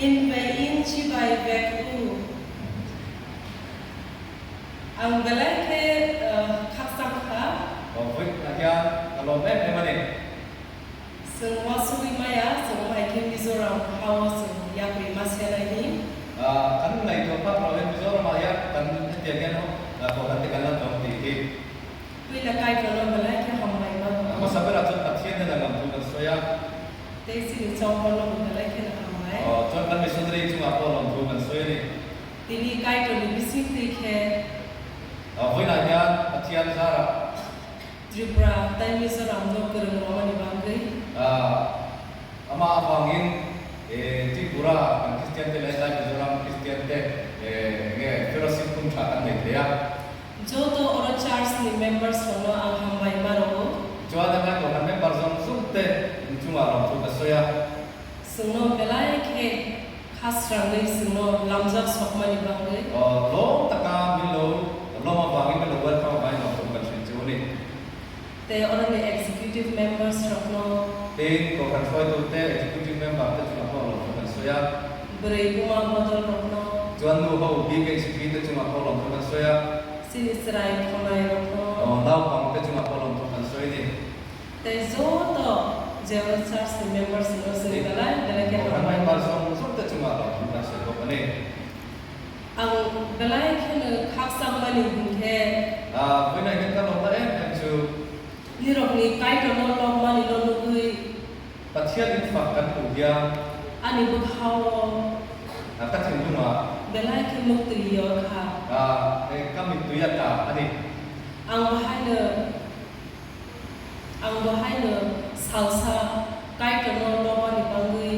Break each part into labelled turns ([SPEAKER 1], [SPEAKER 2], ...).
[SPEAKER 1] Inveiin chibai vek u. Ang belai khe khakchang kha.
[SPEAKER 2] Vawihnah hian ka lawm em em a ni.
[SPEAKER 1] Chwng uansugui maya chwng omohai khe Mizoram hao chwng yapri ma senai hi.
[SPEAKER 2] Kan ngaihtuah phak lo hian Mizoram ah hian kan hetiang hian kohhran te kan la tlawm tih hi.
[SPEAKER 1] Puila kai ka lo belai khe hambai ma hmu.
[SPEAKER 2] Hmasa berah chuan Pathian nen a lam thu kan sawi a.
[SPEAKER 1] Tei chini chawng pawn lo belai khe na hambai.
[SPEAKER 2] Chuan kan missionary chungah pawh lawm thu kan sawi a ni.
[SPEAKER 1] Tini kai tawni bising tui khe.
[SPEAKER 2] Vawiinah hian Pathian zarah.
[SPEAKER 1] Tripura tai Mizoram no kwrwng romani bangwi.
[SPEAKER 2] Amah avangin Tripura kan Kristian te leh tlai Mizoram Kristian te enge fellowship hun tha kan nei thei a.
[SPEAKER 1] Joto oro church ni members rok no ang hambai ma ro.
[SPEAKER 2] Chuan helai kohhran member zawng zawng te inchungah lawmthu ka sawi a.
[SPEAKER 1] Chwngno belai khe khasrangwi chwngno lamjak sokmani bangwi.
[SPEAKER 2] Lawm taka min lo lawm avangin min lo welcome avangin lawmthu kan hrilh chu a ni.
[SPEAKER 1] Tei orani executive members rokno.
[SPEAKER 2] Tin, kohhran hruaitute executive member te chungah pawh lawmthu kan sawi a.
[SPEAKER 1] Bwrwi buma bodol rokno.
[SPEAKER 2] Chuan nu ho BKCP te chungah pawh lawmthu kan sawi a.
[SPEAKER 1] Chini chwrai thonai rokno.
[SPEAKER 2] Naupang te chungah pawh lawmthu kan sawi a ni.
[SPEAKER 1] Tei joto General Church ni members no chwng belai belai khe
[SPEAKER 2] Kohhran
[SPEAKER 1] hambai.
[SPEAKER 2] member zawng zawng te chungah lawmthu kan sawi bawk a ni.
[SPEAKER 1] Ang belai kheno khakchangmani hwnkhe.
[SPEAKER 2] Vawiinah hian ka lawmna em em chu.
[SPEAKER 1] Nirokni Kaitorno lawmmani no nugwi.
[SPEAKER 2] Pathian in fak kan hmuh hian.
[SPEAKER 1] Ani bwkhao.
[SPEAKER 2] Ka thinlungah.
[SPEAKER 1] Belai khe muktwi yor kha.
[SPEAKER 2] Ka mittui a tla a ni.
[SPEAKER 1] Ang bahaino. Ang bo haino salsa Kaitorno lobani bangwi.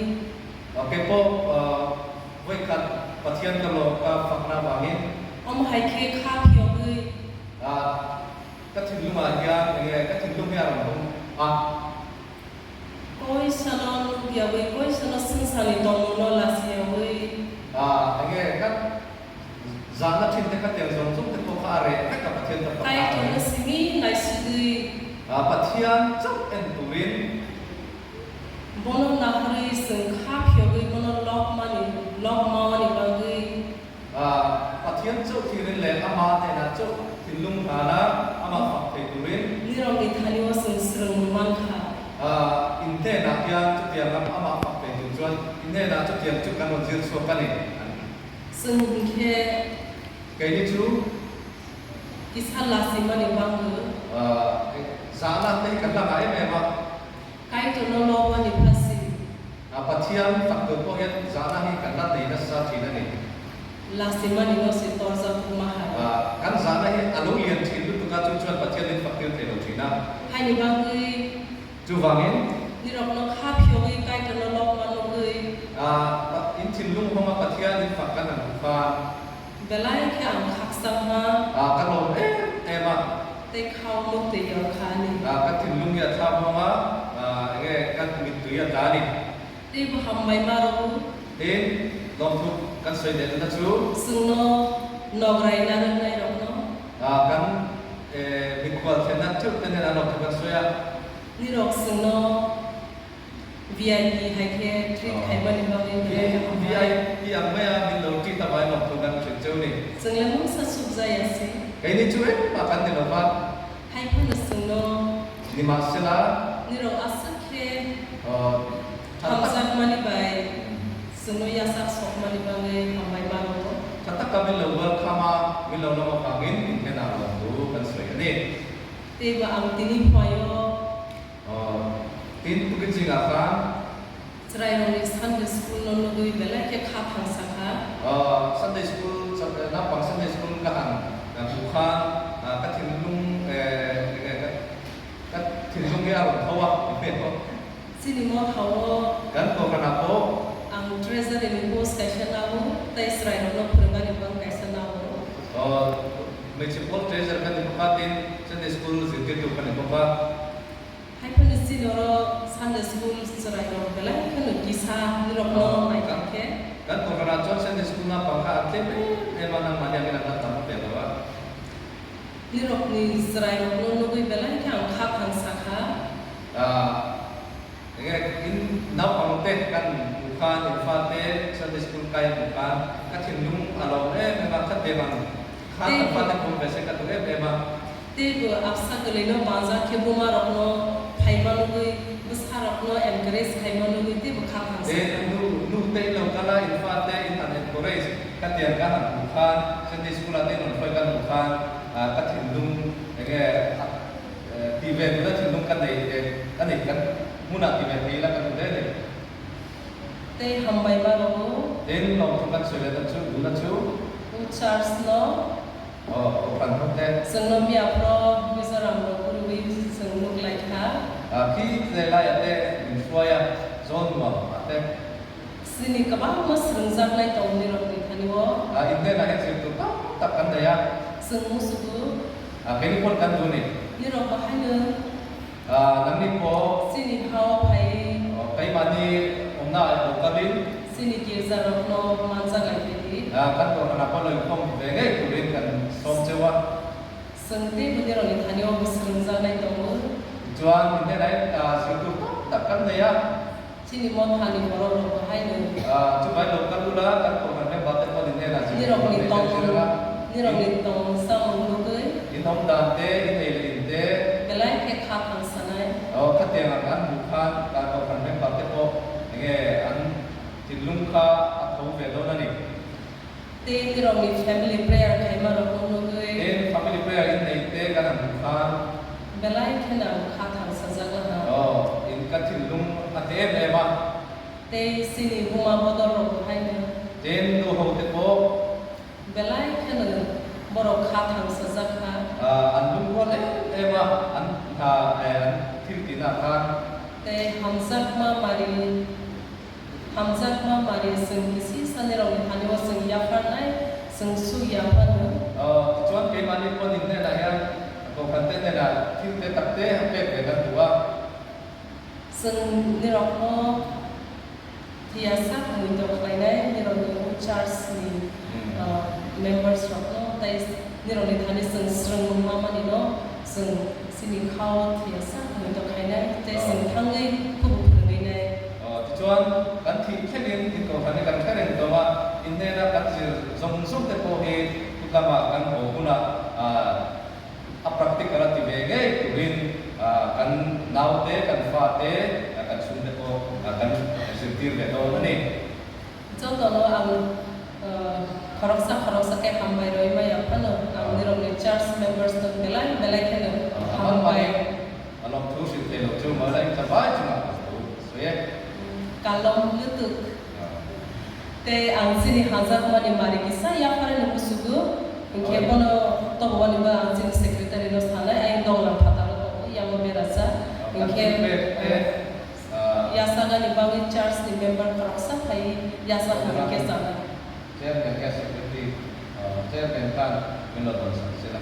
[SPEAKER 2] Keipawh vawikhat Pathian ka lawm ka fakna vangin.
[SPEAKER 1] Omo hai khe kha phiyogwi.
[SPEAKER 2] Ka thinlungah hian enge ka thinlung hi a rawn hung a.
[SPEAKER 1] Koisano nukyawi koisano swngcharni tongmungno lachiyawi.
[SPEAKER 2] Enge ka Zahna thin te kha tiang zawng zawng te pawh kha a reh vek a Pathian ka fak
[SPEAKER 1] Kai
[SPEAKER 2] a
[SPEAKER 1] tawna simi naisigui.
[SPEAKER 2] Pathian chauh en turin.
[SPEAKER 1] Bono nahrui chwng kha phiyogui bono lok mani lok mawani bagui.
[SPEAKER 2] Pathian chauh thirin leh ama hnenah chauh thinlung hlana amah fak thei turin.
[SPEAKER 1] Nirokni thaniwo chwng swrwngmung mankha.
[SPEAKER 2] In hnenah hian chutiang amah fak thei tur chuan in hnenah chutiang chu kan rawn zir chhuak a ni.
[SPEAKER 1] Chwng hinkhe.
[SPEAKER 2] Keini chu.
[SPEAKER 1] Kisa lasimani bangwi.
[SPEAKER 2] Zahna te hi kan la ngah em em a.
[SPEAKER 1] Kaitorno lawmani phasi.
[SPEAKER 2] Pathian fak tur pawh hian zahna hi kan la nei nasa thin a ni.
[SPEAKER 1] Lasimani no si torza puma hai.
[SPEAKER 2] Kan zahna hi a lo lian thin lutuk a, chu chuan Pathian min fak tir thei lo thin a.
[SPEAKER 1] Haini bangwi.
[SPEAKER 2] Chuvangin.
[SPEAKER 1] Nirokno kha phiogwi Kaitorno lawmma nugwi.
[SPEAKER 2] In thinlung hawnga Pathian in fak kan han hmu kha.
[SPEAKER 1] Belai khe ang khakchangma.
[SPEAKER 2] Ka lawm em em a.
[SPEAKER 1] Tei khau muttui yor kha a ni.
[SPEAKER 2] Ka thinlung hi a thlak hawng a, enge ka mittui a tla a ni.
[SPEAKER 1] Tei bu ham mai ma rawh u.
[SPEAKER 2] Tin, lawmthu kan sawi leh nana chu.
[SPEAKER 1] Chungno nawk rai na reng nai rawh no.
[SPEAKER 2] Kan mikhual thlenna theuh te nen an lawmthu kan sawi a.
[SPEAKER 1] Nirok chungno VIP hai khe treat khai mani bangwi belai khe hambai.
[SPEAKER 2] VIP ang mai a min lo treat avai lawmthu kan hrilh cheu ni.
[SPEAKER 1] Chwng le mungsa chukjai ase.
[SPEAKER 2] Keini chu engmah kan ni lova.
[SPEAKER 1] Hai phano chwngno.
[SPEAKER 2] Nimahsela.
[SPEAKER 1] Nirok aswk khe hamjakmani bai chwngno yasak sokmani bagwi hambai ma rwo.
[SPEAKER 2] Tha taka min lo welcome a, min lo lawm avangin in hnenah lawmthu kan sawi a ni.
[SPEAKER 1] Teibo ang tini phuaio.
[SPEAKER 2] Tin, tukin zingah khan.
[SPEAKER 1] Chwrairokni Sunday school no nugwi belai khe kha thangsa kha.
[SPEAKER 2] Sunday school naupang Sunday school ka han hmuh khan ka thinlung ka thinlung hi a rawn tho a ti hmel.
[SPEAKER 1] Chini mo tho o.
[SPEAKER 2] Kan kohhranah pawh.
[SPEAKER 1] Ang treasury ni post kaisa nao tei chwrairokno phwrwngani bang kaisa nao.
[SPEAKER 2] Hmeichhe pawl treasurer ka ni bawk a, tin Sunday school zirtirtu ka ni bawk a.
[SPEAKER 1] Haiphano chini oro Sunday school chwrai rok belai kheno kisa nirok no naithok khe.
[SPEAKER 2] Kan kohhranah chuan Sunday school naupang kha an tlem em em a, nangmahni angin an la tam ve lo a.
[SPEAKER 1] Nirok ni chwrai rok no nugui belai khe ang kha thangsa kha.
[SPEAKER 2] Enge. in naupang te kan hmuh khan in fate Sunday school kai hmuh khan ka thinlung a lawm em em a, kha tiang ang khan kan fate pawm ve se ka duh em em a.
[SPEAKER 1] Tei bu apsa kwlwi no banja khe buma rok no phaima nugui bwsa rok no encourage khaima nugui tei bo kha thangsa
[SPEAKER 2] Tin
[SPEAKER 1] kha.
[SPEAKER 2] nu nu te in lo kal a, in fate in han encourage kha tiang ka han hmuh khan Sunday school ah te in rawn hruai kan hmuh khan ka thinlung enge a Ti ve tuna thinlung ka nei e, ka nei kan hmunah ti ve thei ila ka duh hle a ni.
[SPEAKER 1] Tei ham mai ma rawh u.
[SPEAKER 2] Tin, lawmthu kan sawi leh dan chu duhna chu.
[SPEAKER 1] U Charles no.
[SPEAKER 2] Aw, Kohhran ho te.
[SPEAKER 1] Chwngno miya phro Mizoram ro kurwi chwng nuk lai kha.
[SPEAKER 2] Khi tle laiah te min hruai a, zawn nuam ah te.
[SPEAKER 1] Chini kwbangma swrwngjak lai tong nirok ni thani o.
[SPEAKER 2] In hnenah hian zir tur tam tak kan nei a.
[SPEAKER 1] Chwng musuku.
[SPEAKER 2] Keini pawn kan duh a ni.
[SPEAKER 1] Nirok bahaino.
[SPEAKER 2] Nangni pawh.
[SPEAKER 1] Chini hao phai.
[SPEAKER 2] Keimahni awmna ah lo kalin.
[SPEAKER 1] Chini girja rok no manjak lai phai di.
[SPEAKER 2] Kan kohhranah pawh lo inkhawm ve ngei turin kan sawm cheu a.
[SPEAKER 1] Chwng teibo nirok ni thani o bo swrwngjak lai tongo.
[SPEAKER 2] Tichuan in hnenah hian zir tur tam tak kan nei a.
[SPEAKER 1] Chini motha ni borok rok bo haino.
[SPEAKER 2] Chuvai lo kal ula kan kohhran member te pawh in hnenah zir
[SPEAKER 1] Nirok
[SPEAKER 2] tur
[SPEAKER 1] ni
[SPEAKER 2] nei
[SPEAKER 1] tong
[SPEAKER 2] te zir anga
[SPEAKER 1] nirok
[SPEAKER 2] in
[SPEAKER 1] ni tong samung nugui.
[SPEAKER 2] In awm dan te, in ei leh in te.
[SPEAKER 1] Belai khe kha thang sanai.
[SPEAKER 2] Aw khatiang ang an hmuh khan kan kohhran member te pawh enge an thinlung kha a tho ve dawn a ni.
[SPEAKER 1] Tei nirok ni family prayer khaima rok no nugui.
[SPEAKER 2] Tin, family prayer in nei te kan han hmuh khan.
[SPEAKER 1] Belai khe nang kha thang sajak laha.
[SPEAKER 2] Aw, in ka thinlung a hne em em a.
[SPEAKER 1] Tei sini buma bodol rok bo haino.
[SPEAKER 2] Tin, nu ho te pawh.
[SPEAKER 1] Belai khe no borok kha thang sajak kha.
[SPEAKER 2] An lungrual em em a, an hna an thil tihna ah khan.
[SPEAKER 1] Tei hamjak ma mari. Hamjakma mari chwng kisi sa nirokni thani o chwng yapharnai, chwng suk yaphano.
[SPEAKER 2] Tichuan keimahni pawn in hnenah hian Kohhran te hnenah thil te tak te a pek ve kan duh a.
[SPEAKER 1] Chwng nirokno thiasak muito khlainai nirokni o church ni members rokno tei nirokni thani chwng srwngmung mamani no chwng chini khao thiasak muito khainai tei chwng thangwi khubo phwrwngwinai.
[SPEAKER 2] Tichuan kan thih thlengin in Kohhran hi kan hre reng tawh a, in hnena kan zir zawng zawng te pawh hi thutlama kan haw hunah a practical a ti ve ngei turin kan naute, kan fate, kan chhungte pawh kan zirtir ve dawn a ni.
[SPEAKER 1] Jotono ang khoroksa khoroksa khe hambai rwoi maya phano ang nirokni church members no belai belai kheno hambai.
[SPEAKER 2] A lawmthu hrilh thei loh chu mawla in tla vai chungah ka lo sawi e.
[SPEAKER 1] Ka lawm lutuk te ang chini hajak mani mari kisa yaphar ni musugu hinkhe bono tobowani bo ang chini secretary no sanai aying donglang phataro tongo yango beraja hinkhe yasagani bagwi church ni member khoroksa phai yasa hwnkhe chanai.
[SPEAKER 2] Chairman kha secretary chairman khan min lo dawn sak sela.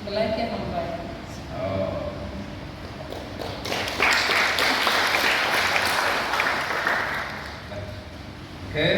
[SPEAKER 1] Belai khe hambai.
[SPEAKER 2] Okay.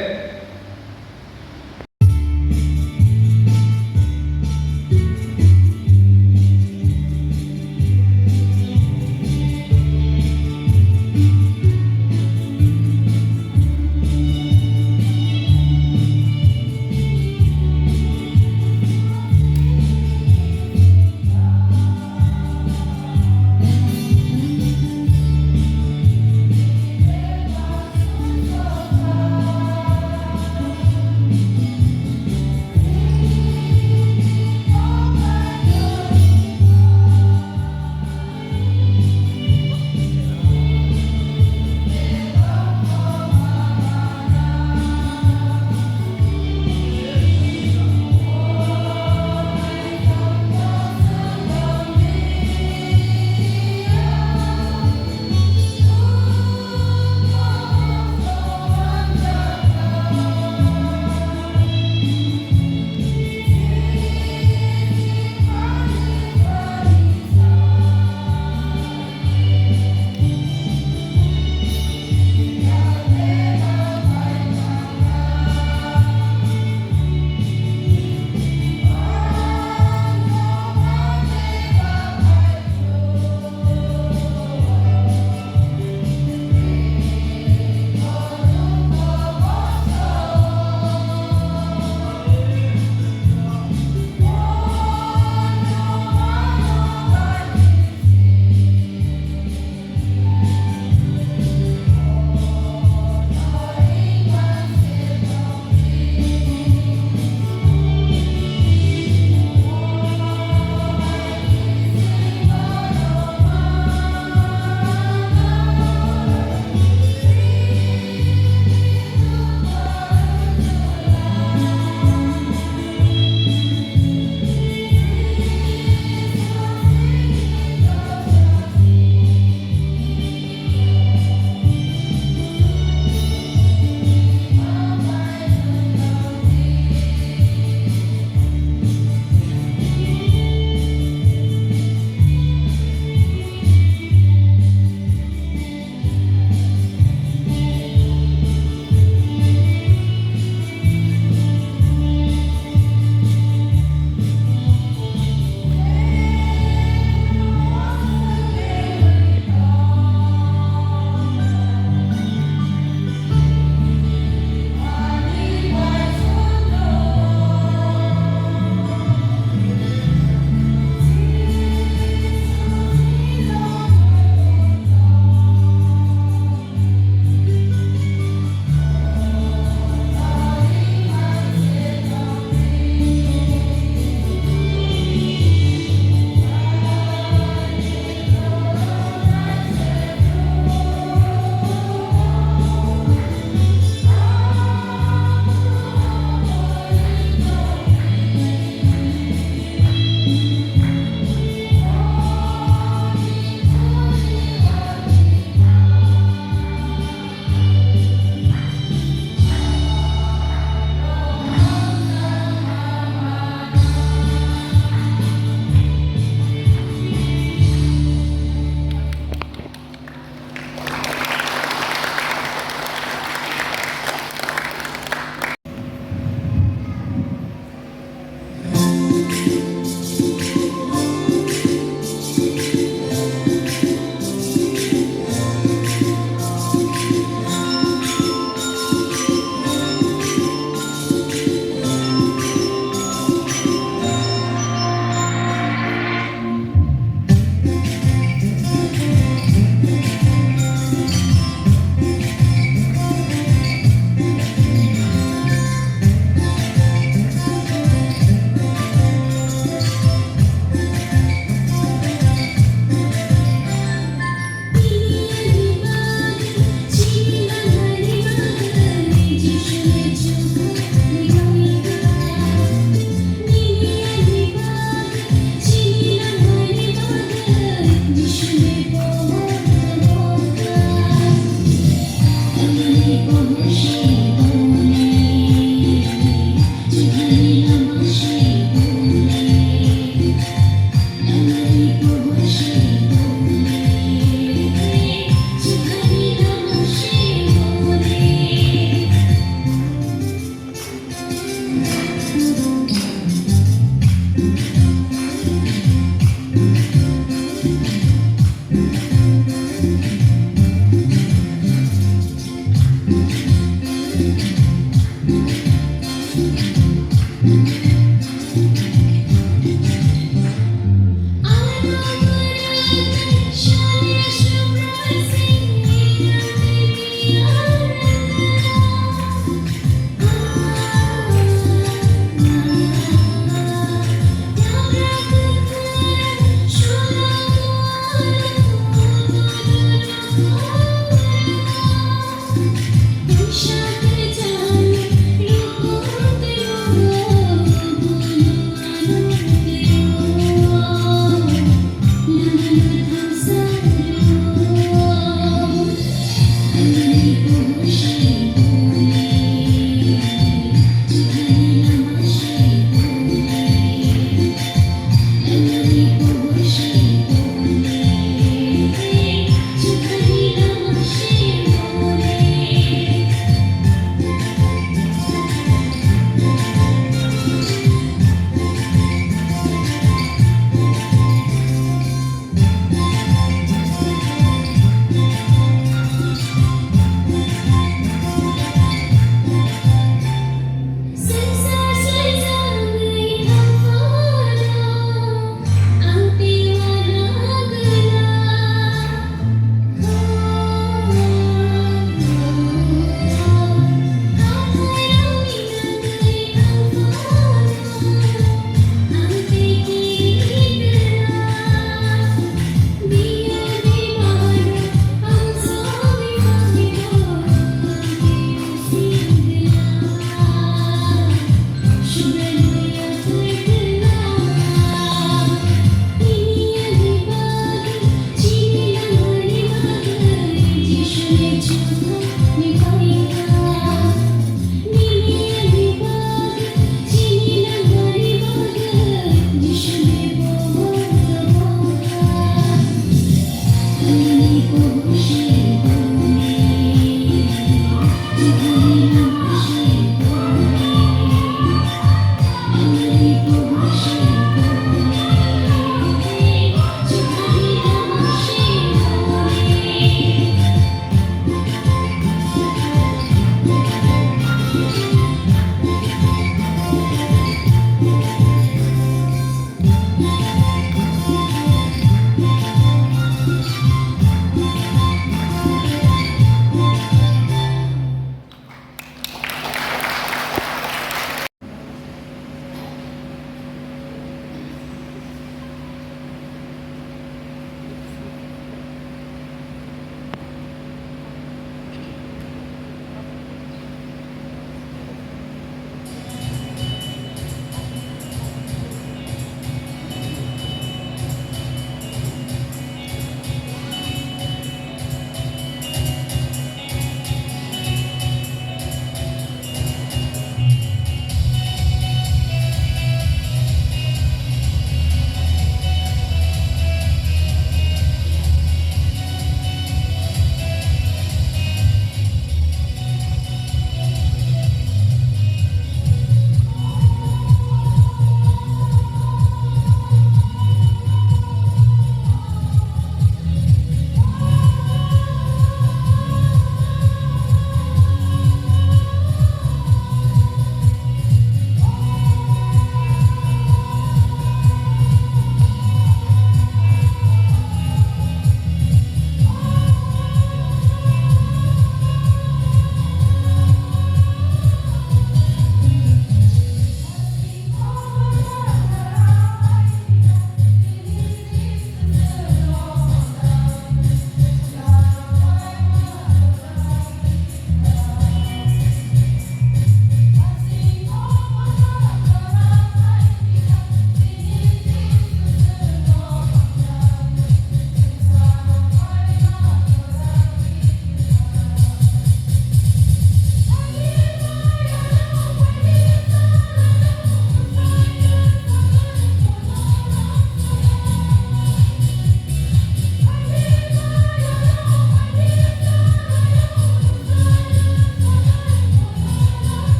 [SPEAKER 3] Thank you.